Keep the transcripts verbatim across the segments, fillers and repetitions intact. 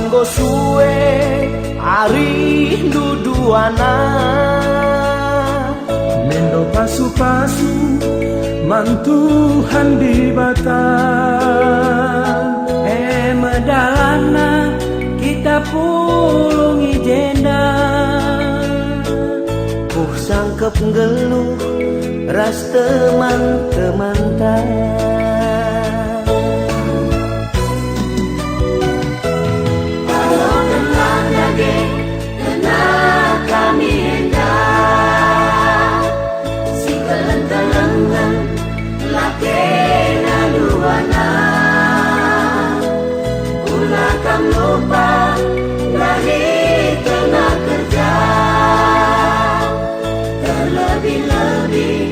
Enggo sue arindu duana. Mindo pasu-pasu man Tuhan Dibata. E me dalanna kita pulung i jenda. Kuh sangkep nggeluh ras teman-temanta. Odokenlah dage, kena kami enda. Sikeleng-kelengen, la kena duana. Ula kam lupa, ndai kena kerja. Terlebih-lebih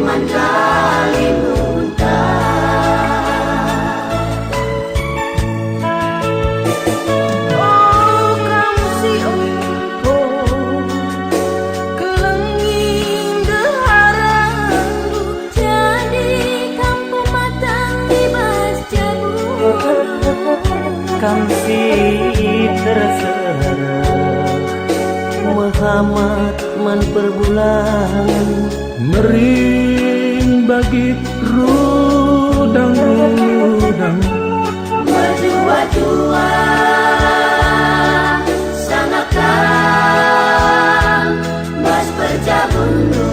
man kalimbuta. O kam si enggo kelengi ndeharandu, jadi kam pematang i bas jabu. Kam si terserah mehamat man perbulangen. Mering bagit rudang-rudang. Mejuah-juah sangap kam bas perjabunndu.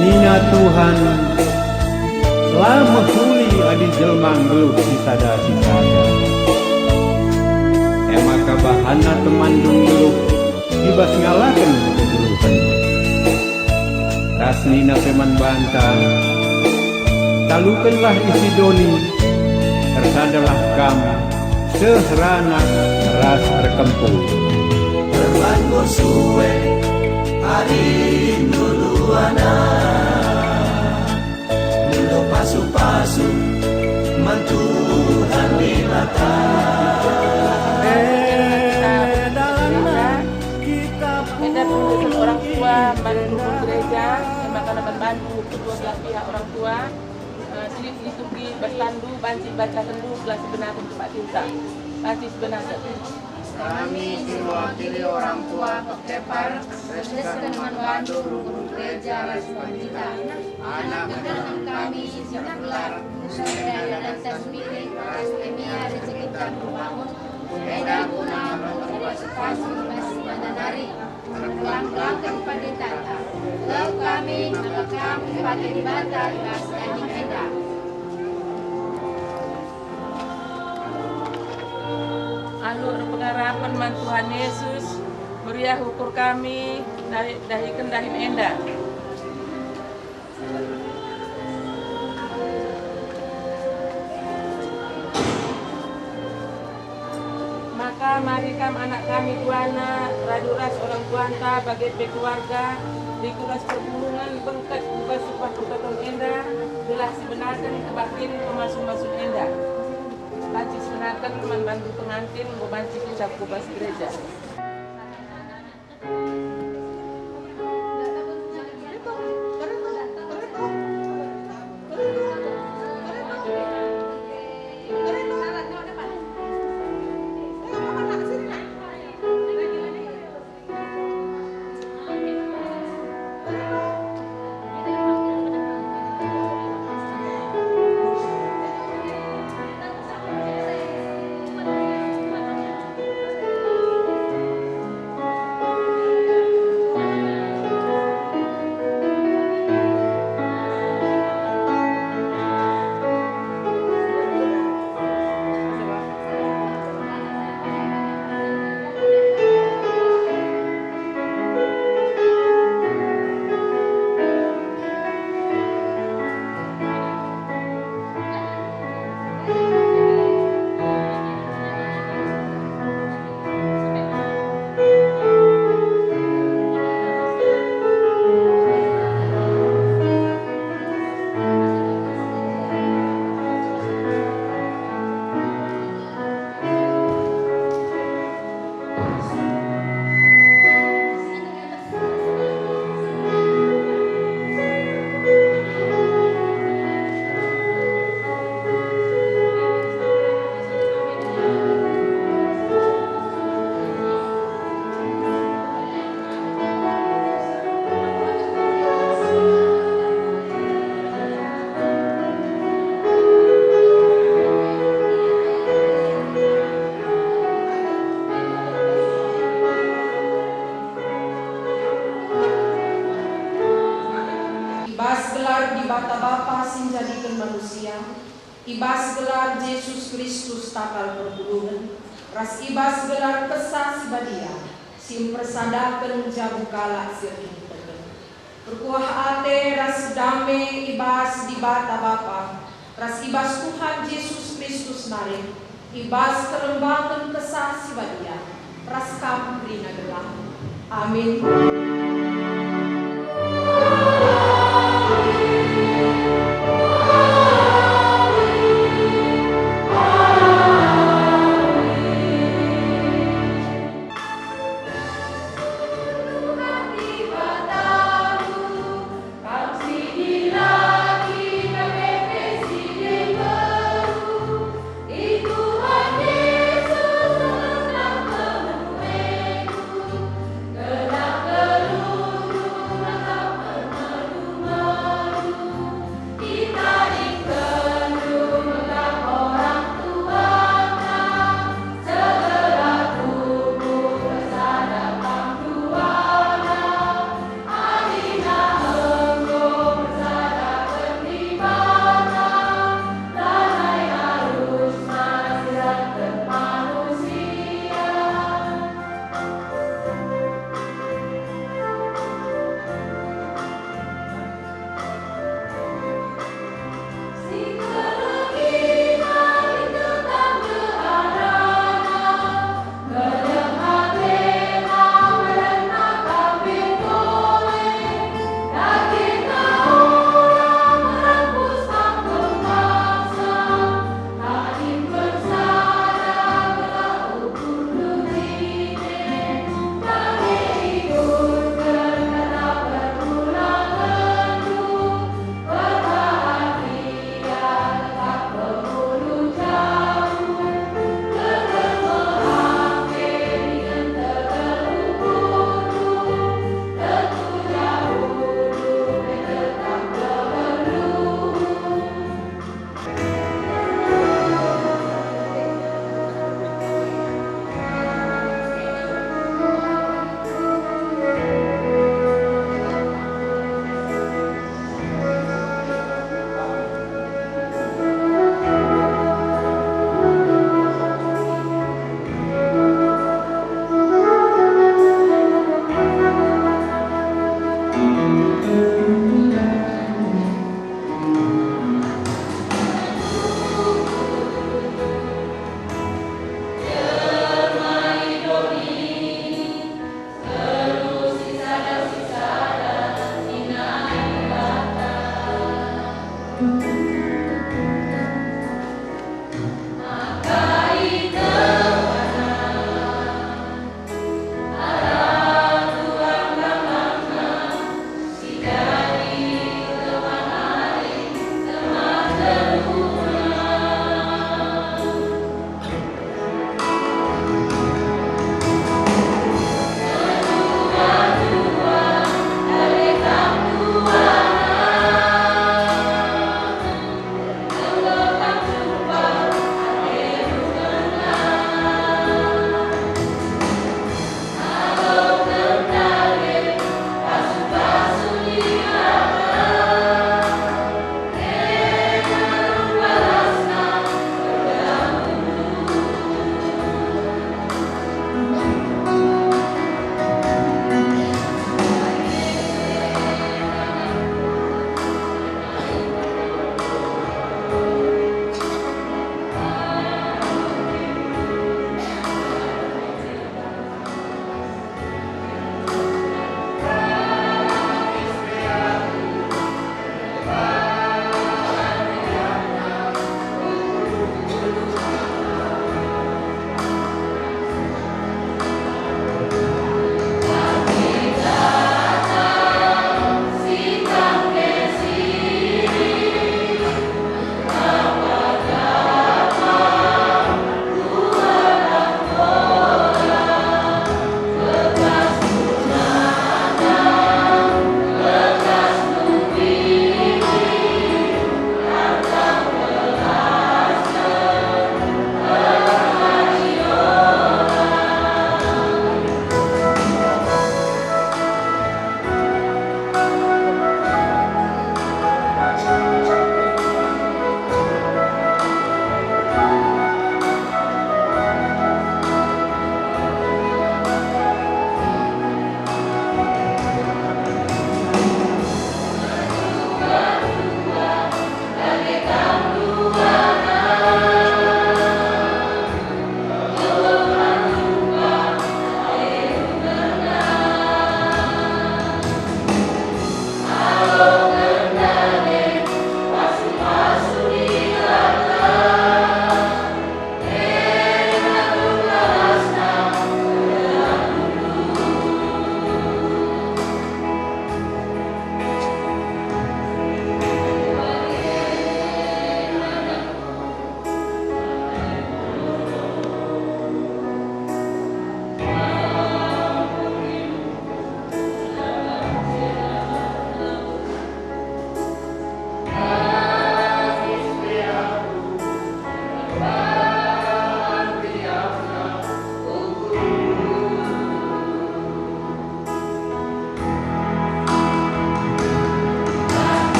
Nina Tuhan, la mehuli adi jelma nggeluh sisada-sisada. E maka bahanna temanndu nggeluh i bas ngalaken kegeluhen. Ras nina pe man banta, talukenlah isi doni, ersadalah kam seh ranak ras erkempu. Erban sue arindu duana. Mindo pasu-pasu man Tuhan Dibata. Eh, dalanna kita. Enda pengurusan orang tua man guru gereja, e maka man bandu kedua belah pihak orang tua, eh, silih liturgi bas tandu banci bacakendu gelah sibenaken tempat cinta. Banci sibenaken. Kami si mewakili orang tua pekepar, resken man bandu guru gereja ras pandita. Anak kegeluhen kami si tergelar Musa Daya dan Tasmini, ras Temia Rejeki Bangun, enda guna mengkepasi-pasi bas bana nari, erkelang-kelangken panditanta. Lau kami maka kam pake Dibata i bas daging enda. Alu erpengarapen man Tuhan Yesus, meriah ukur kami dahi-, dahiken dahin enda. Maka mari kam anak kami duana, radu ras orang tuanta, bage pe keluarga, rikut ras perpulungen bengket ku bas sepah pertoton enda, gelah sibenaken kebaktin pemasu-masun enda. Banci sibenaken man bandu pengantin, enggo banci kecap ku bas gereja. Dibata Bapa si njadiken manusia, i bas gelar Jesus Kristus takal perpulungen, ras i bas gelar Kesah Si Badia, si mpersadaken jabu kalak si erkiniteken. Perkuah ate ras dame i bas Dibata Bapa, ras i bas Tuhan Jesus Kristus nari, i bas kerembangen Kesah Si Badia, ras kam kerina gelah. Amin.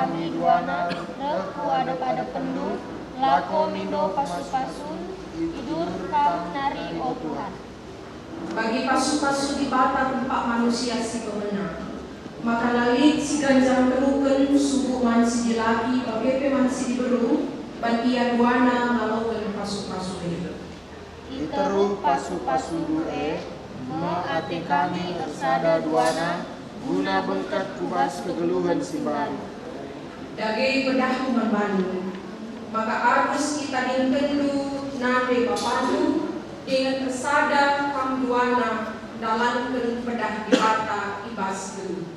kami duana reh ku adep-adepenndu, lako mindo pasu-pasun, idur kam nari, o Tuhan. Bagi pasu-pasu Dibata tempak manusia si pemena, maka la lit si ganjang keruken subuk man si dilaki bage pe man si diberu, ban ia duana ngaloken pasu-pasu e. I teruh pasu-pasundu e, me ate kami ersada duana guna bengket ku bas kegeluhen si mbaru. Dage pedahku man bandu, maka arus itadingkenndu nande bapandu, dingen ersada kam duana ndalanken pedah Dibata i bas geluh.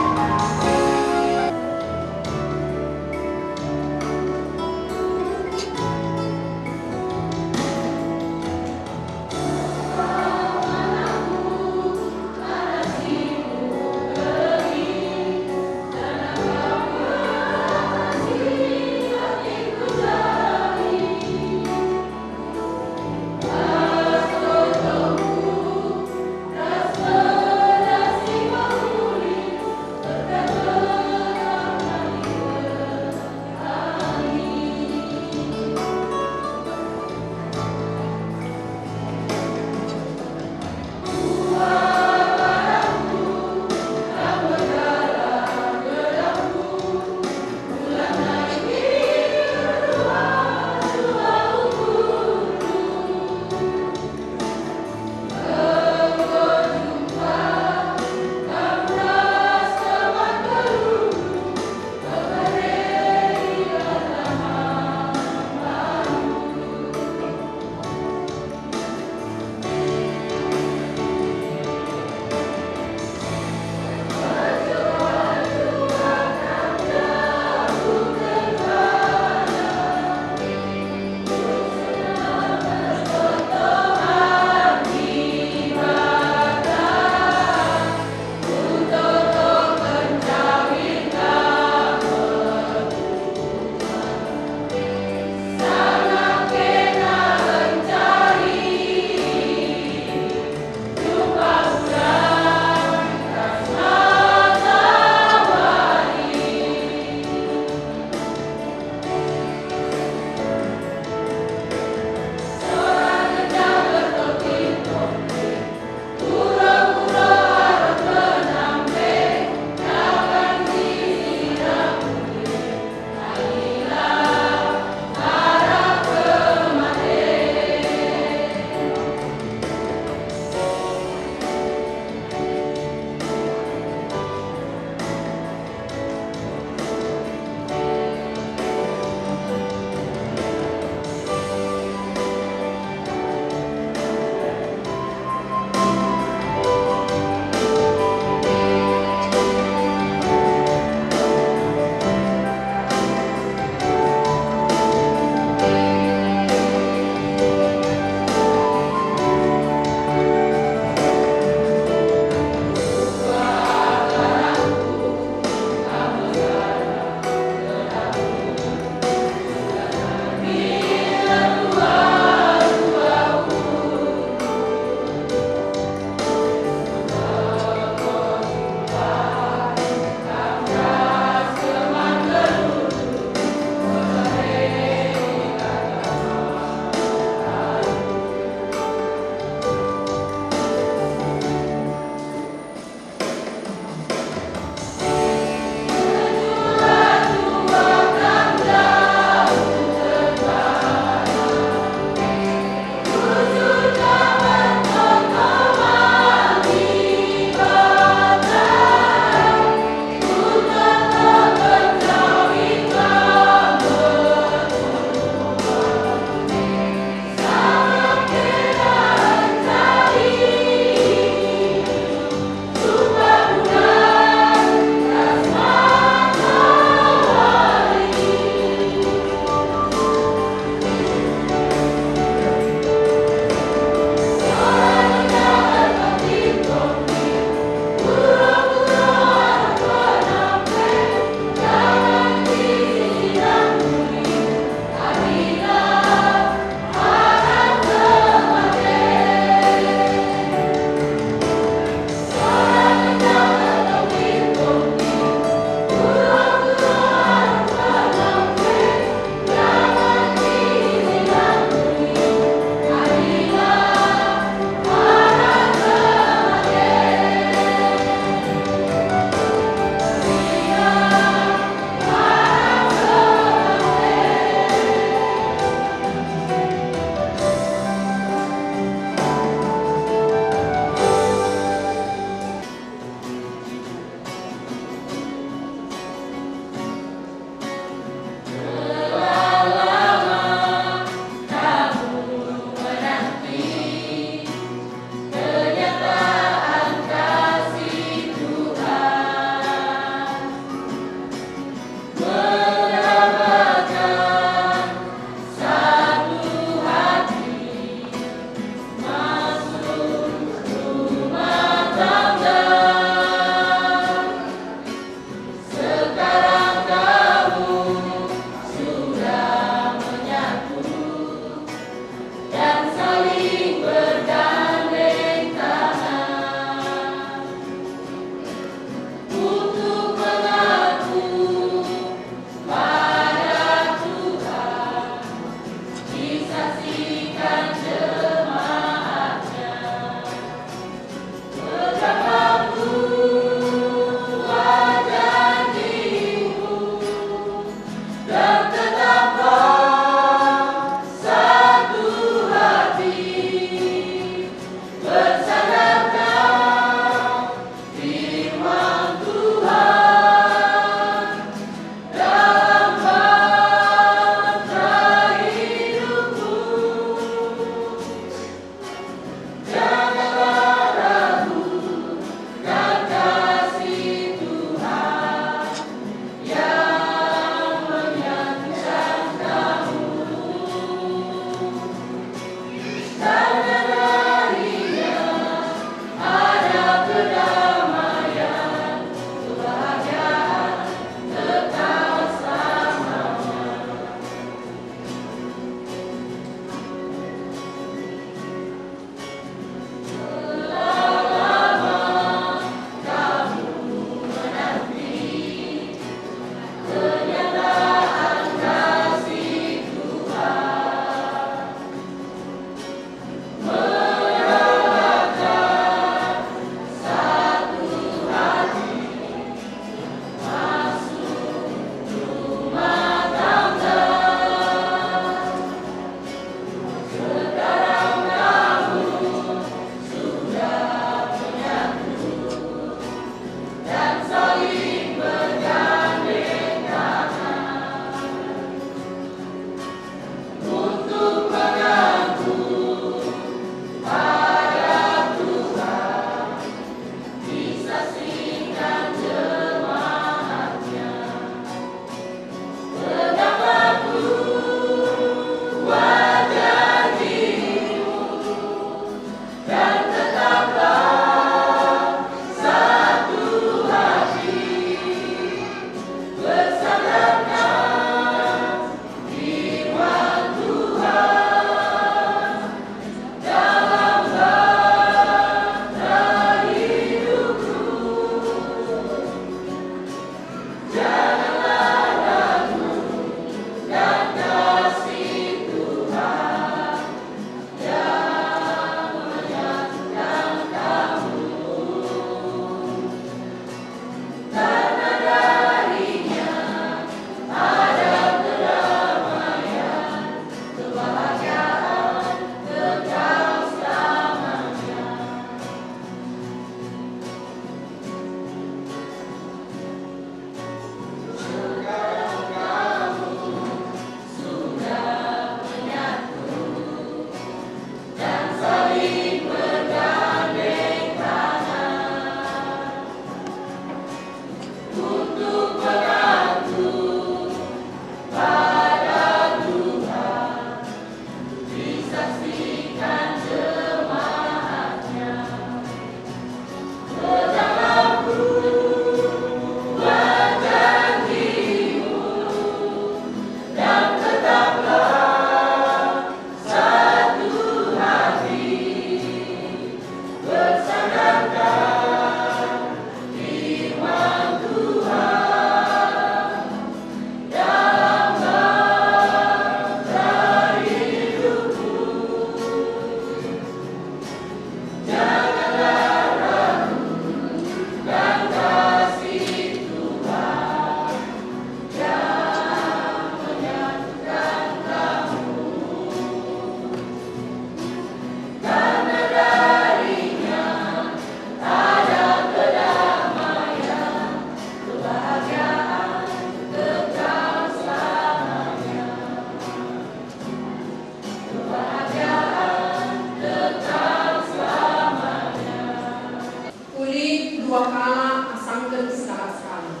Uli dua kalak asangken sekalak-sekalak.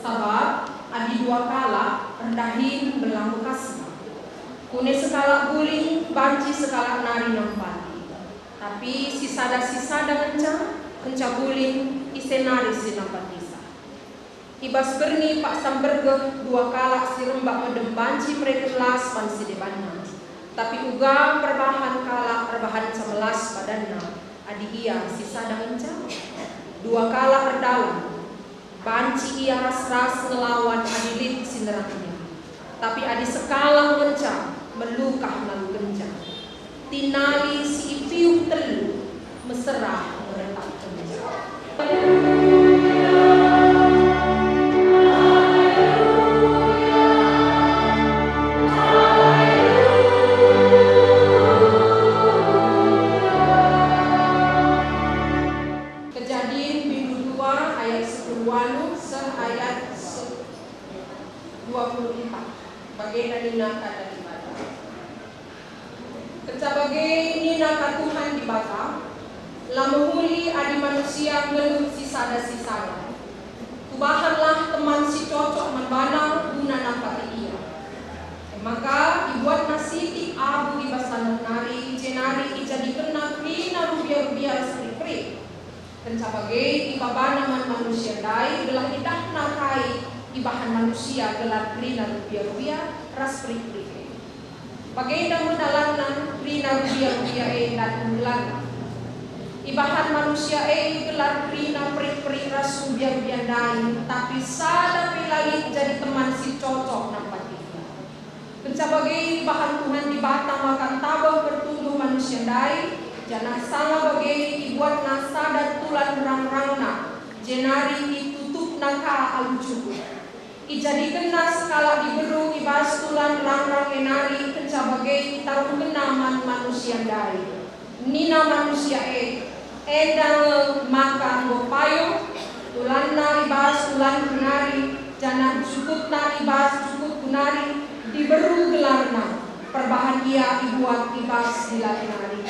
Sabap adi dua kalak erdahin mbelang bekasna. Kune sekalak guling, banci sekalak nari nampati. Tapi sisada-sisada ngenca, kenca guling, ise nari si nampatisa. I bas berngi paksa mbergeh dua kalak si rembak medem banci mereken las man si debanna. Tapi uga perbahan kalak erbahanca melas badanna, adi ia sisada ngenca. Dua kalak erdalan, banci ia ras-ras ngelawan adi lit si nerang ia. Tapi adi sekalak ngenca, Melukah nangkenca. Tinali si ipiuh telu mesera ngeretapkenca. Kejadin bindu dua ayat sepuluh waluh seh ayat se-, dua puluh empat. Bagenda nina kata Dibata. Kenca bage nina ka Tuhan Dibata, "La mehuli adi manusia nggeluh sisada-sisada. Kubahanlah teman si cocok man bana guna nampati ia." E maka ibuatna sitik abu i bas taneh nari, jenari ijadikenna kerina rubia-rubia ras perik-perik. Kenca bage ibabana man manusia ndai gelah idahna kai ibahan manusia gelar kerina rubia-rubia ras perik-perik e. Bagenda me dalanna kerina rubia-rubia e ndahi gelarna. Ibahan manusia e gelar kerina perik-perik ras rubia-rubia ndai, tapi sada pe la lit jadi teman si cocok nampati ia. Kenca bage ibahan Tuhan Dibata maka ntabeh pertunduh manusia ndai, janah sanga bage ibuatna sada tulan rangrangna, jenari itutupna ka alu jukut. Ijadikenna sekalak diberu i bas tulan rangrang e nari, kenca bage itaruhkenna man manusia ndai. Nina manusia e, "Enda nge maka enggo payo, tulanna i bas tulanku nari, janah jukutna i bas jukutku nari, diberu gelarna, perbahan ia ibuat i bas dilat nari.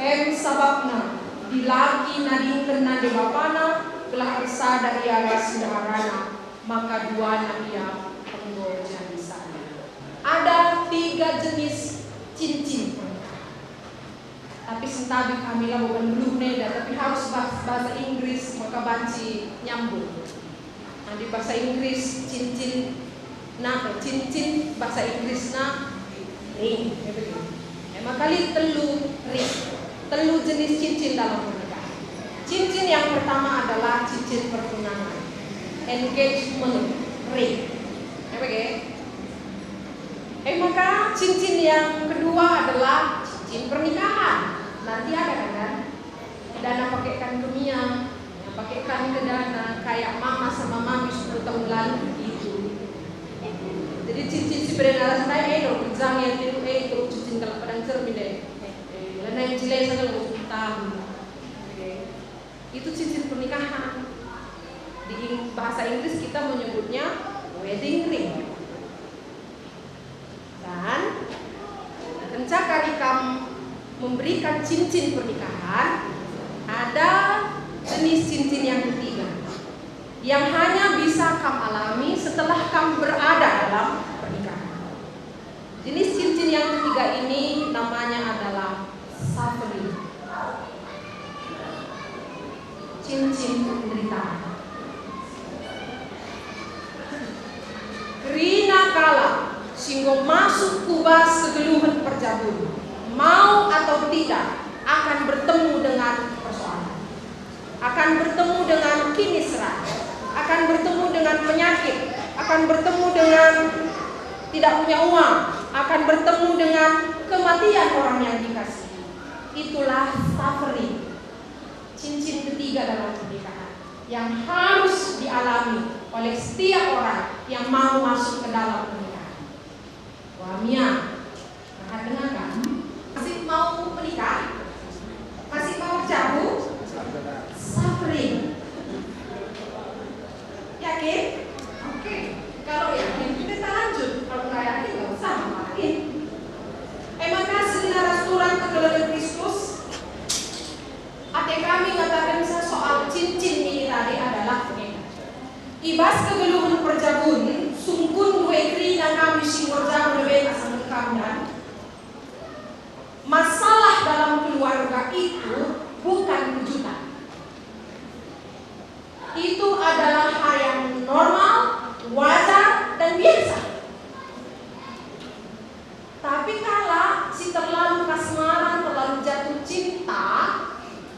Em sabapna dilaki nadingken nande bapana, gelah ersada ia ras ndeharana, maka duana ia enggo jadi sada." Ada tiga jenis cincin pernikahan. Tapi sentabi kami labo nggeluh nenda, tapi harus bah-, bahasa Inggris maka banci nyambung. Nah, di bahasa Inggris cincin, nah, cincin bahasa Inggrisna ring, ya betul. E maka lit telu ring, telu jenis cincin dalam pernikahan. Cincin yang pertama adalah cincin pertunangan, engagement ring. Ya betul. E maka cincin yang kedua adalah cincin pernikahan. Nanti ada kan, kan? Dana pakekan ke mia, ya, pakekan ke dana, kayak mama sama mami sepuluh tahun lalu begitu. Jadi cincin si beren alas ndai e do, kerjang yang tiru e itu cincin kalak padang cermin deh. Eh, lanai cilesa kalau sepuluh tahun. Oke. Itu cincin pernikahan. Di Ing-, bahasa Inggris kita menyebutnya wedding ring. Dan kenca kari kam memberikan cincin pernikahan, ada jenis cincin yang ketiga yang hanya bisa kam alami setelah kam berada dalam pernikahan. Jenis cincin yang ketiga ini namanya adalah suffering. Cincin penderitaan. Kerina kalak si enggo masuk ku bas kegeluhen perjabun, mau atau tidak, akan bertemu dengan persoalan. Akan bertemu dengan kiniseran, akan bertemu dengan penyakit, akan bertemu dengan tidak punya uang, akan bertemu dengan kematian orang yang dikasihi. Itulah suffering, cincin ketiga dalam pernikahan yang harus dialami oleh setiap orang yang mau masuk ke dalam pernikahan. Wah, mia. Nah, dengarkan. Masih mau menikah? Masih mau jabu? Suffering. Yakin? Oke. Kalau yakin, kita lanjut. Kalau nggak yakin, nggak usah ngapain. E maka, segenap ras turang kekelengen Kristus, ate kami ngatakenca soal cincin ini tadi adalah begini. I bas kegeluhen perjabun, sungkun rue kerina kami si enggo erjabu lebe asa kam dan masalah dalam keluarga itu bukan kejutan. Itu adalah hal yang normal, wajar, dan biasa. Tapi kalak si terlalu kasmaran, terlalu jatuh cinta,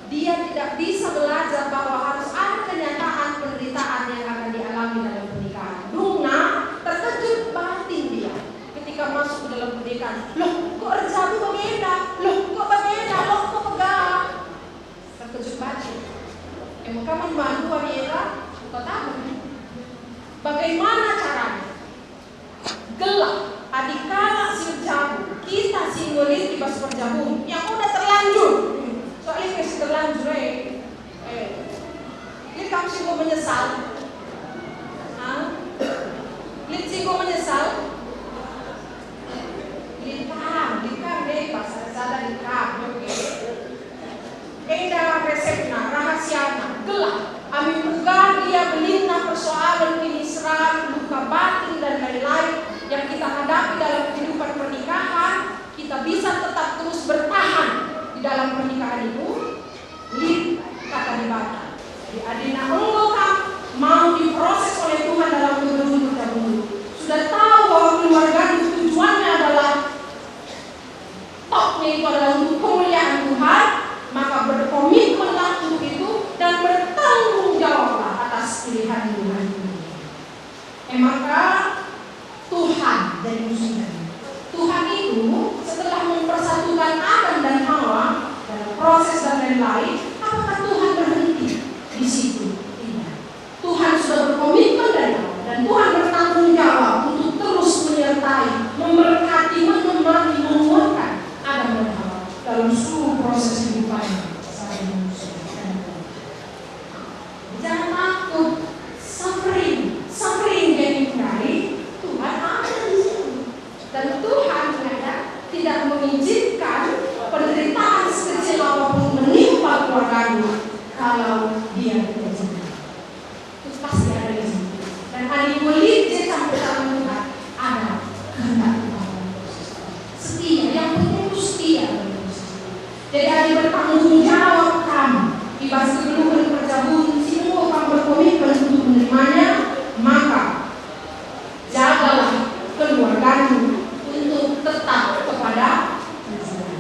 dia tidak bisa belajar bahwa harus ada kenyataan penderitaan yang akan dialami dalam pernikahan. Dungna terkejut batin dia ketika masuk ke dalam pernikahan. Loh, Yang udah terlanjur. Soalnya kasih terlanjur, eh. Eh. Lit kam si enggo menyesal? Hah? Lit si enggo menyesal? Lit kam, lit kam deh, bahasa sada lit kam, oke. Enda resepna, rahasiana, gelah. Amin uga gia belinna persoalan kiniseran, luka batin, dan lain-lain yang kita hadapi dalam kehidupan pernikahan, kita bisa tetap terus bertahan di dalam pernikahan itu. Lit kata Dibata. Jadi, adina enggo kam mau diproses oleh Tuhan dalam kegeluhen perjabun, sudah tahu bahwa keluarga itu tujuannya adalah topnya itu adalah untuk kemuliaan Tuhan, maka berkomitmenlah untuk itu dan bertanggung jawablah atas pilihan Tuhan. E maka Tuhan jadi musuhnya. Tuhan itu setelah mempersatukan Adam dan Hawa dalam proses dan lain-lain, apakah Tuhan berhenti di situ? Tidak. Tuhan sudah berkomitmen dari awal, dan Tuhan bertanggung jawab untuk terus menyertai, memberkati, menemani, menguatkan Adam dan Hawa dalam seluruh proses kehidupannya sebagai manusia. Jangan takut, suffering, suffering jadi nari, Tuhan ada di situ. Dan Tuhan, ya, tidak mengizinkan penderitaan sekecil apapun menimpa keluargamu kalau Dia tidak izinkan. Itu pasti ada di situ. Dan adi lit je campur tangan Tuhan, ada kehendak Tuhan. Setia, yang penting itu setia. Jadi, adi bertanggung jawab kam i bas kegeluhen perjabun si enggo kam berkomitmen untuk menerimanya, maka jagalah keluargandu untuk tetap kepada Tuhan.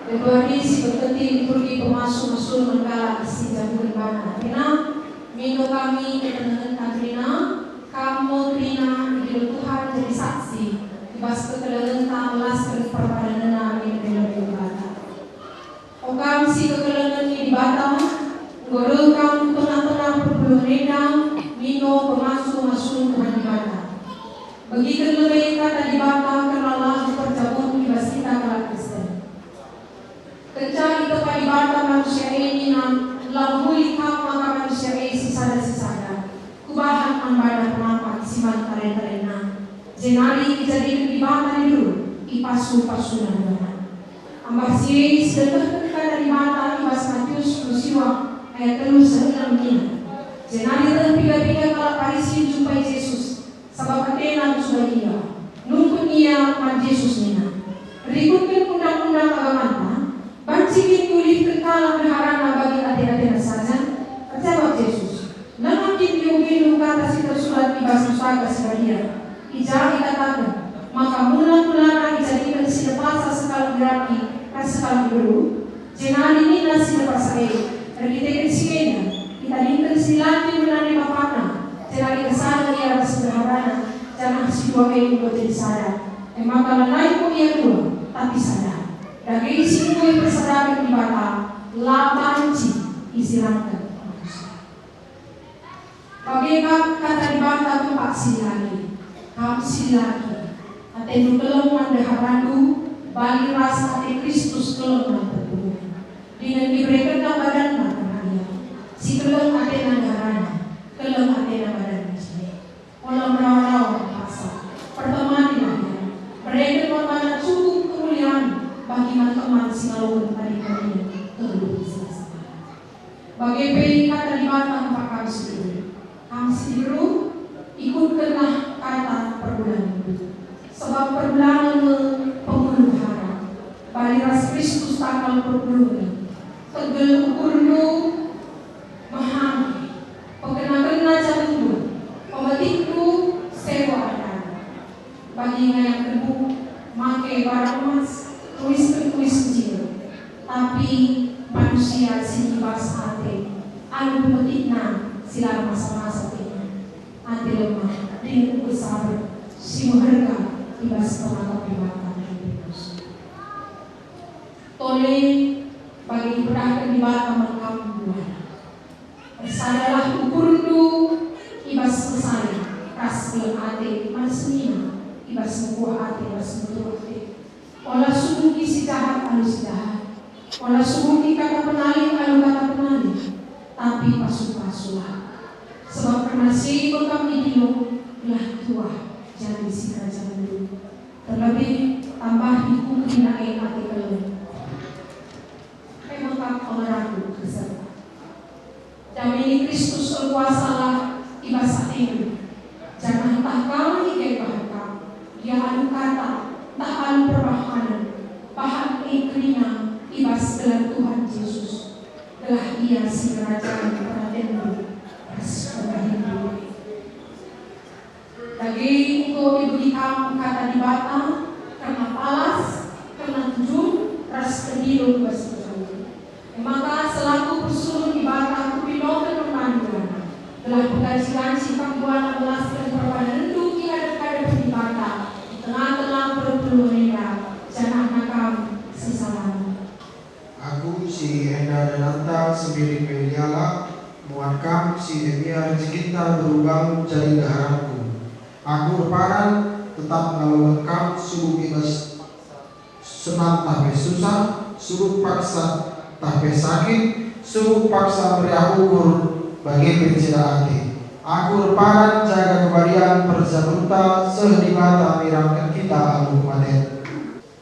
Ketua si mengketi liturgi pemasu-masun man kalak si njabuken bana. Kerina mindo kami ketenengenta kerina, kam me kerina idilo Tuhan jadi saksi i bas kekelengenNa melasken perpadanenNa min enda Dibata. O kam si kekelengen ni Dibata, enggo reh kam ku tengah-tengah perpulungen enda mindo pemasu-masun man Dibata. Begiken lebe kata Dibata kerna lagu perjabun i bas kita kalak Kristen. Kenca itepa Dibata manusia e nina, "La mehuli kam maka manusia e sisada-sisada. Kubahan man bana penapak si man tare-tarena." Jenari ijadiken Dibata diberu, ipasu-pasuna duana. Ambah si e, si dekehken kata Dibata i bas Matius sepuluh siwah ayat telu seh enem nina, "Jenari reh piga-piga kalak Parisi njumpai Jesus. Sabap atena ncubai ia, nungkun ia man Jesus nina, "Rikutken undang-undang agamanta, banci kin iulihken kalak ndeharana bagi ate-atena saja?" Erjabap Jesus, "Langa kin iogendu kata si tersurat i bas Pustaka Si Badia? I ja ikataken maka mula-mulana ijadiken si depasa sekalak diraki ras sekalak diberu?" Jenari nina si depasa e, "Erkiteken si enda, itadingken si dilaki man nande bapana, jenari ersadar ia ras ndeharana, janah si dua e enggo jadi sada. E maka lanai enggo ia dua, tapi sada." Dage si enggo ipersadaken Dibata la banci isirangken manusia. Bage kap kata Dibata kempak si dilaki, "Kam si dilaki, atendu keleng man ndeharandu, bali ras ate Kristus keleng man perpulungen, dingen iberekenNa badanNa kerna ia." Si keleng atena ndeharana, keleng atena badanna jine. Ola merawa-rawa paksa, pertemanilah ia, bereken man bana cukup kemulian bagi man teman si ngaloken tading-tadingen kegeluhen si la salah. Bage pe kata Dibata kempak kam si diberu. Kam si diberu, ikutkenlah kata perbulangendu. Sebab perbulangen me pengulu ndehara. Bali ras Kristus takal perpulungen. Tegel ukurndu mehanggi, pekenakenna jatuhndu, pemetikndu sewa adan. Bagi ngayaken buk, make barang emas, tuisken tuis kecil. Tapi manusia si ngibas ate, alu pemetikna si la masa-masa tena. Ate lemah, dingen enggo saber, si meherga i bas penakap Dibata nari perusul. Tole bagi ipedahken Dibata man kam buahna. Ersadalah ukurndu i bas kesain ras keleng ate man senina, i bas meguah ate ras meteruk ate. Ola subuki si jahat alu si jahat, ola subuki kata penalih alu kata penalih, tapi pasu-pasulah. Sebab kerna si e kam idilo, gelah tuah jadi sikerajanndu. Terlebih tambahi ku kerina e ate keleng. E mekap pengaraku keserta. Dame ni Kristus erkuasalah i bas atendu, janah ntah kai gia ibahan kam, gia alu kata, ntah alu perbahanen, bahan e kerina i bas gelar Tuhan Jesus, gelah Ia si ngerajangi peratendu ras perbahanenndu. Dage enggo ibegi kam kata Dibata kerna palas, kerna tujun, ras pendilo i bas perjalanen. E maka selaku persuruhen Dibata kupindoken man bandu, gelah peganci-ganci kam buana melasken perbahanenndu i hadep-hadepen Dibata i tengah-tengah perpulungen enda, janahna kam si salamo. Aku si enda dananta sembiring me diala, muat kam si e mia rejekinta berubah jadi ndeharanku. Aku erpadan tetap ngaloken kam subuk i bas senang tah pe susah, subuk paksa tah pe sakit, subuk paksa meriah ukur, bage pe ceda ate. Aku erpadan jaga kebadian perjabunta seh Dibata nirangken kita alu kematen.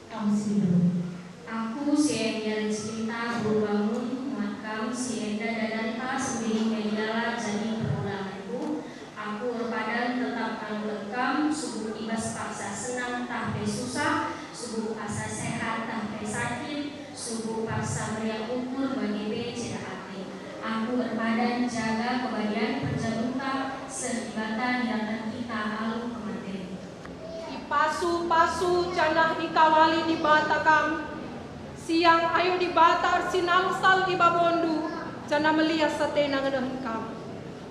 Kam si diberu. Aku si e mia rejekinta beru bangun, muat kam si enda dananta sembiring me diala jadi perulangenku. Aku erpadan tetap ngaloken kam, subuk i bas paksa senang tah pe susah, subuk paksa sehat tah pe sakit, subuk paksa meriah ukur, bage pe ceda ate. Aku erpadan jaga kebadian perjabunta seh Dibata nirangken kita alu kematen. Ipasu-pasu janah ikawali Dibata kam. Siang ayo Dibata ersinalsal i babondu, janah melias ateNa ngenehen kam.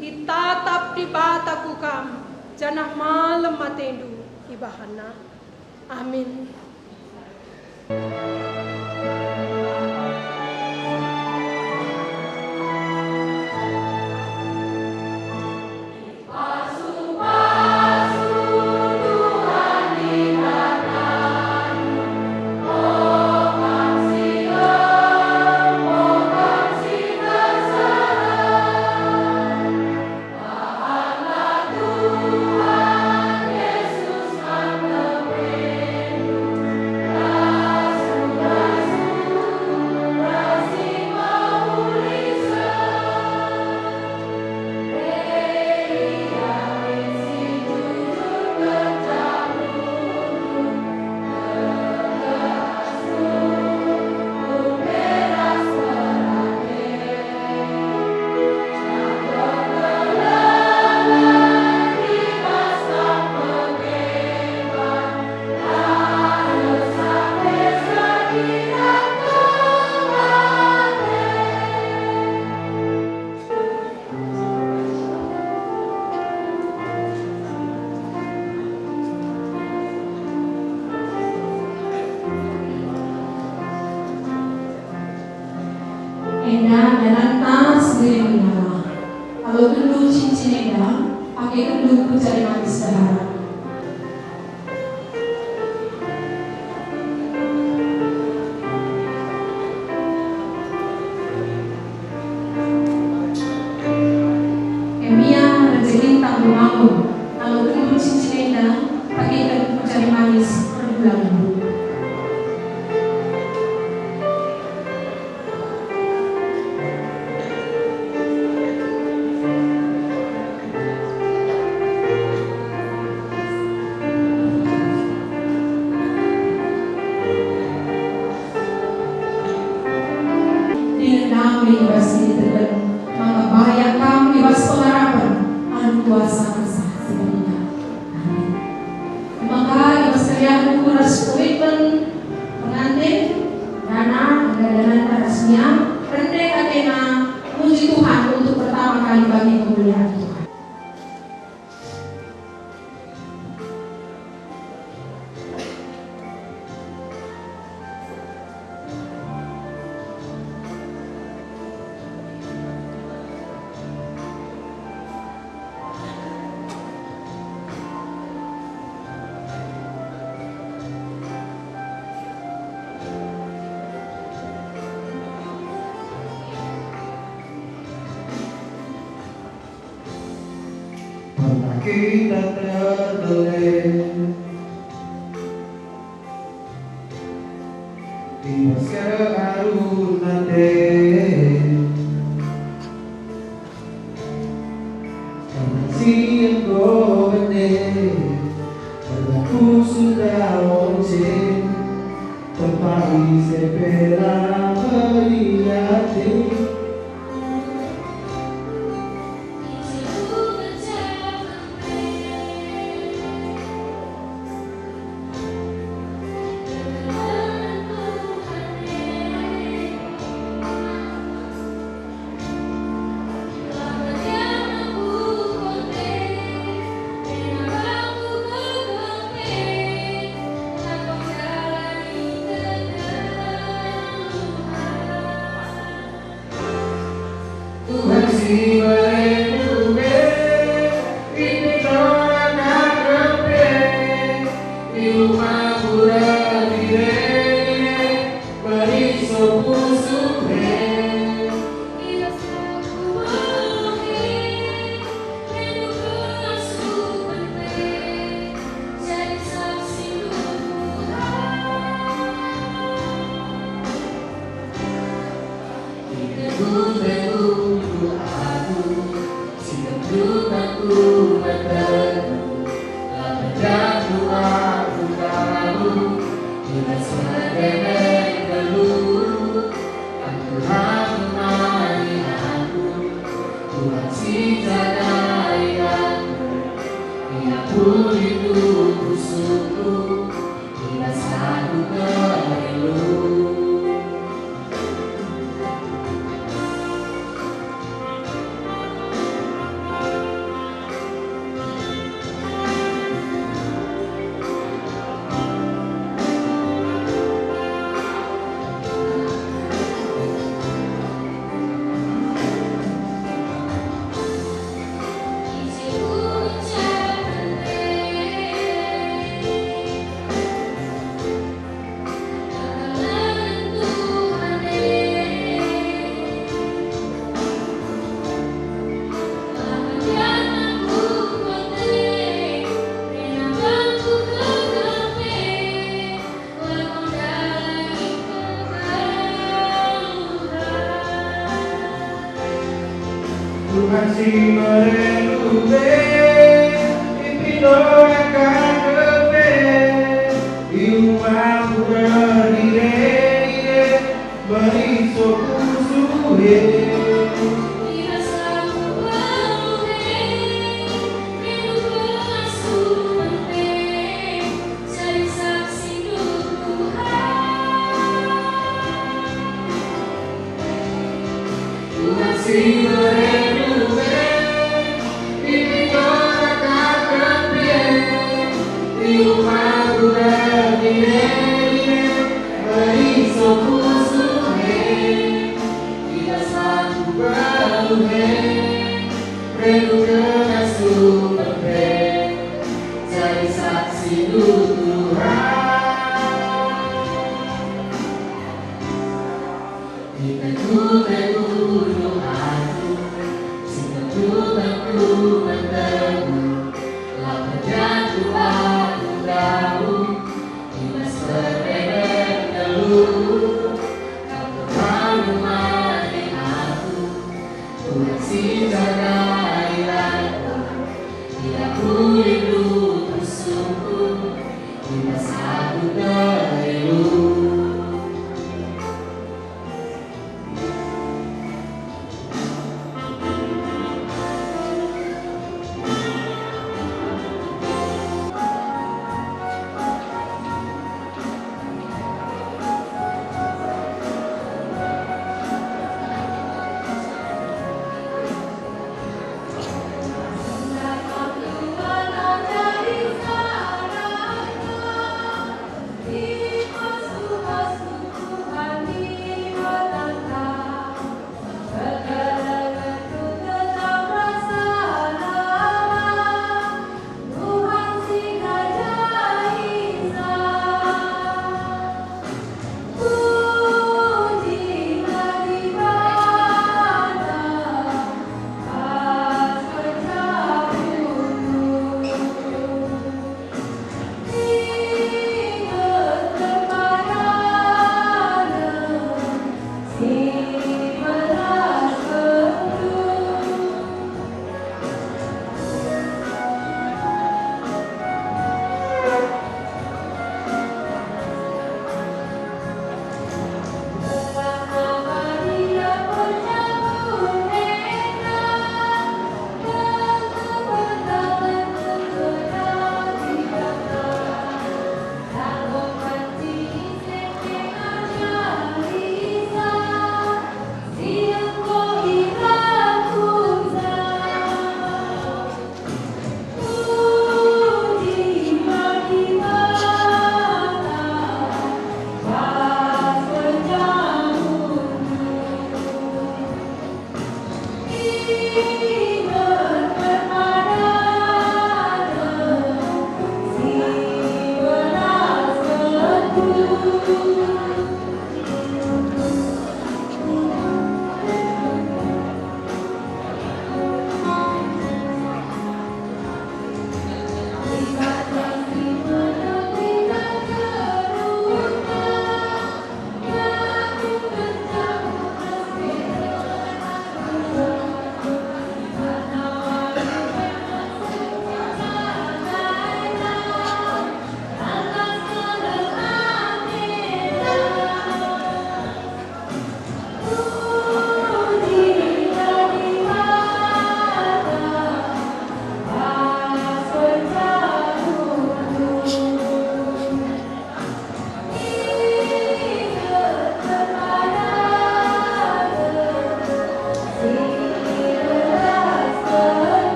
Itatap Dibata ku kam, janah malem atendu ibahanNa. Amin. Dananta sendiri menyala. Alokenndu cincin enda, pakekenndu ku jari manis ndehara. Kemia rejekinta membangun, alokenndu cincin enda, pakeken ku jari manis pergulangenndu. Dingen dame i bas si ditehken, maka bayak kam i bas pengarapen alu kuasa Kesah Si Badia. Amin. Maka i bas keriahen ras komitmen pengantin, dana, enda dananta ras nia, rende atena muji Tuhan untuk pertama kali bagi kemuliaan Tuhan. Pernah kita terleleh i bas kearun ate. Karena si enggo bene, karena ku sudah once, tempai sepela meliate. Tuhan si merindu me, pimpin doa kami pe, di rumah murah dire, beri sopu suhe. Tentu-tentu aku, si tentukan ku bertemu, la terjangkau aku kamu, bila sekedar dulu, aku hati mari aku, Tuhan si jagai aku, Ia pulih tubuh sungguh, bila satu kerindu. Tuhan si merindu pe, pimpin doa kami pe, di rumahmu berdire-dire, beri soku suhe. Jadi saksi Tuhan. Tuhan si merindu, pimpin doa kami pe,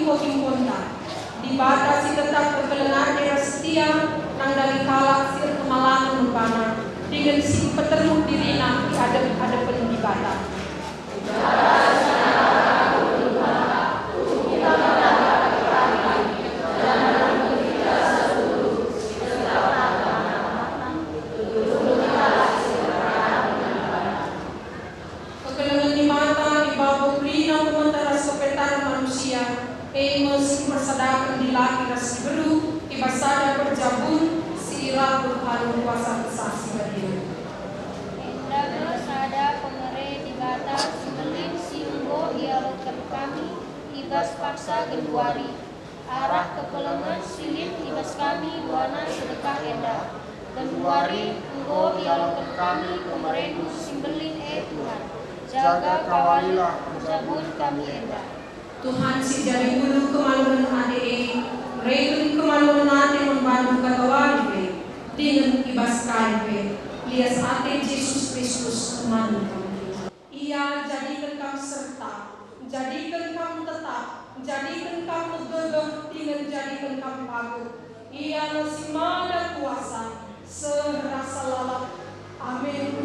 Enggo imponta, Dibata si tetap erkeleng ate ras setia nandangi kalak si erkemalangen man baNa, dingen si mpeteruk dirina i adep-adepen Dibata. Kekelengen Dibata i babo kerina pemeteh ras pepentaren manusia, e me si mpersadaken dilaki ras diberu i bas sada perjabun si iraput alu kuasa Kesah Si Badia. Enda me sada pemere Dibata si mbelin si enggo ialoken kami i bas paksa genduari. Arah kekelengen si lit i bas kami duana sedekah enda. Genduari enggo ialoken kami pemereNdu si mbelin, e Tuhan. Jaga kawalilah perjabun kami enda. Tuhan si jadi ulu kemaluhen ate e, mereken kemaluhen ate man bandu katawari pe, dingen i bas kai pe, lias ate Jesus Kristus man kam. Ia njadiken kam serta, njadiken kam tetap, njadiken kam megegeh, dingen njadiken kam paguk. Ia me si mada kuasa, seh rasa lalap. Amin.